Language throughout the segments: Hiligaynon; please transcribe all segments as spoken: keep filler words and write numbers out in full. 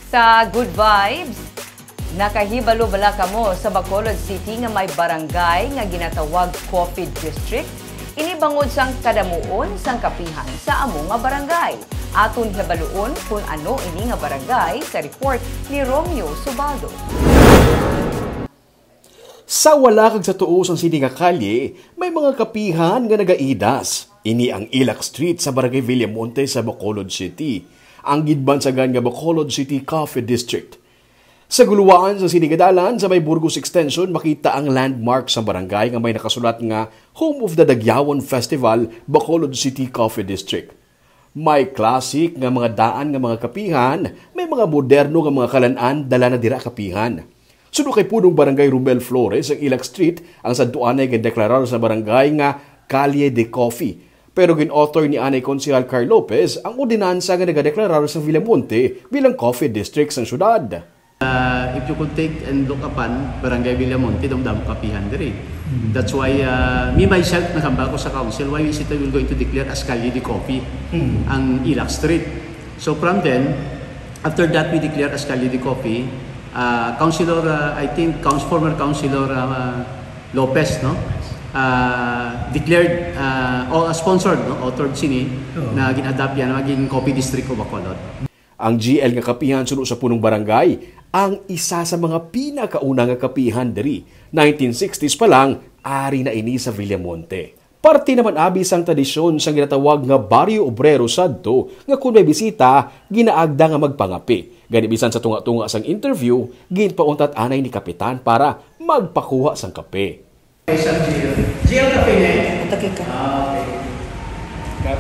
Sa Good Vibes, nakahibalo bala kamo sa Bacolod City nga may barangay nga ginatawag Coffee District? Ini bangod sang kadamuon sang kapihan sa amo nga barangay. Aton hibaluon kun ano ini nga barangay sa report ni Romeo Subaldo. Sa wala kag sa tuo sang sini nga kalye, may mga kapihan nga nagaidas. Ini ang Ilak Street sa Barangay Villamonte sa Bacolod City. Ang ginbansagan nga Bacolod City Coffee District. Sa guluwaan sa sini nga dalan sa may Burgos Extension, makita ang landmark sa barangay nga may nakasulat nga Home of the Dagyawan Festival, Bacolod City Coffee District. May classic nga mga daan nga mga kapihan, may mga moderno nga mga kalan-an, dala na dira kapihan. Suno kay Punong Barangay Romel Flores ang Ilak Street, ang sadto anay gindeklarar sa barangay nga Calle de Coffee. Pero gin-author ni anay Konsehal Carl Lopez ang ordinansa nga nagadeklarar sa Villamonte bilang coffee district sang syudad. Uh, if you could take and look upon Barangay Villamonte, damo-damo kapihan diri. That's why uh, me myself nakamba ko sa council, why is it that we're going to declare as Calle de Coffee ang Ilak Street? So from then, after that we declare as Calle de Coffee, uh, Councilor, uh, I think, Couns- former Councilor uh, Lopez, no? Uh, declared uh, o sponsored, no? Authored sini na gin-adapt yan maging Coffee District of Bacolod. Ang G L nga kapihan suno sa Punong Barangay, ang isa sa mga pinakauna nga kapihan diri. Nineteen sixties pa lang, ari na ini sa Villamonte. Parte naman abi sang tradisyon sang ginatawag nga Baryo Obrero sadto nga kun may bisita, ginaagda nga magpangape. Gani bisan sa tunga-tunga sang interview, ginpauntat anay ni Kapitan para magpakuha sang kape. Isang G L. G L kape na eh. Atake ka. Ah, okay.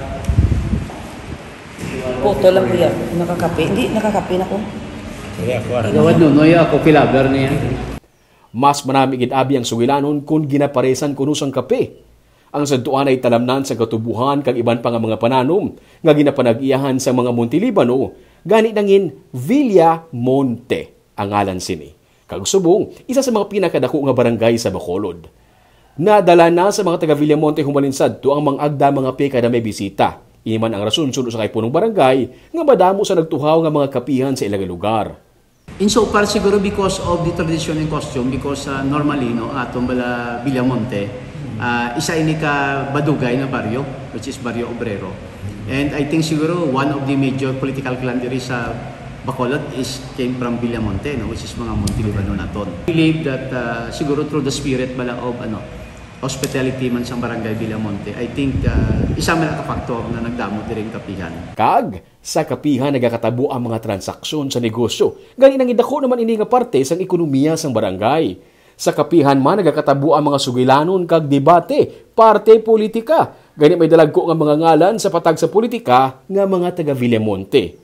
Puto lang kuya. Nakakape. Hindi, nakakape na ko. Gawad no, no, yung ako, pilaber niya. Mas manami gid abi ang sugilanon kun ginaparesan kuno sang kape. Ang sadtuan ay talamnan sang katubuhan kag iban pa nga mga pananom nga ginapanag-iyahan sang mga Monte Libano, gani nangin Villa Monte ang ngalan sini. Kag subong, isa sa mga pinakadako nga barangay sa Bacolod. Nadala na sa mga taga Villamonte humalin sadto ang mga agda mga pe kada may bisita. Ini man ang rason suno sa kay punong barangay nga madamo sa nagtuhaw nga mga kapihan sa ilang lugar. In so far siguro because of the tradition and custom, because uh, normally no, ang atong bala Villamonte, uh, isa ini ka badugay nga baryo, which is Barrio Obrero. And I think siguro one of the major political clan diri sa Bacolod is came from Villamonte, no, which is mga Monte Libano naton. I believe that uh, siguro through the spirit bala of ano, hospitality man sang Barangay Villamonte, I think uh, isa man ka factor na nagdamo diri ang kapihan. Kag sa kapihan nagakatabo ang mga transaksyon sa negosyo, gani nangidako naman ini nga parte sang ekonomiya sang barangay. Sa kapihan man nagakatabo ang mga sugilanon kag debate, parte politika, gani may dalagko nga mga ngalan sa patag sa politika nga mga taga Villamonte.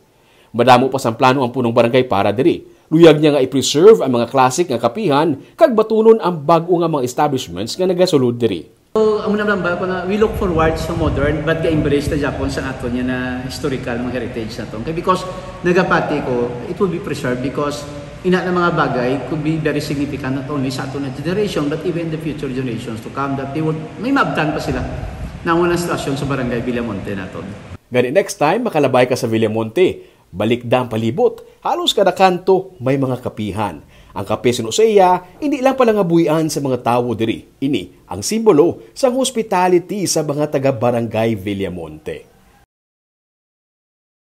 Madamo pa sang plano ang punong barangay para diri. Luyag niya nga i-preserve ang mga classic nga kapihan kag batunon ang bag-o nga mga establishments nga nagasulod diri. So, amo na lang ba ko na we look forward sa modern but ga-embrace na Japon sa aton niya na historical mga heritage naton. Kay because nagapati ko, it will be preserved because ina na mga bagay could be very significant not only sa aton na generation but even the future generations to come that they would may maabtan pa sila na ang sitwasyon sa barangay Villamonte naton. Gani next time makalabay ka sa Villamonte, balikda ang palibot. Halos kada kanto may mga kapihan. Ang kape suno sa iya, hindi lang palangabuhian sa mga tawo diri. Ini ang simbolo sang hospitality sa mga taga Barangay Villamonte.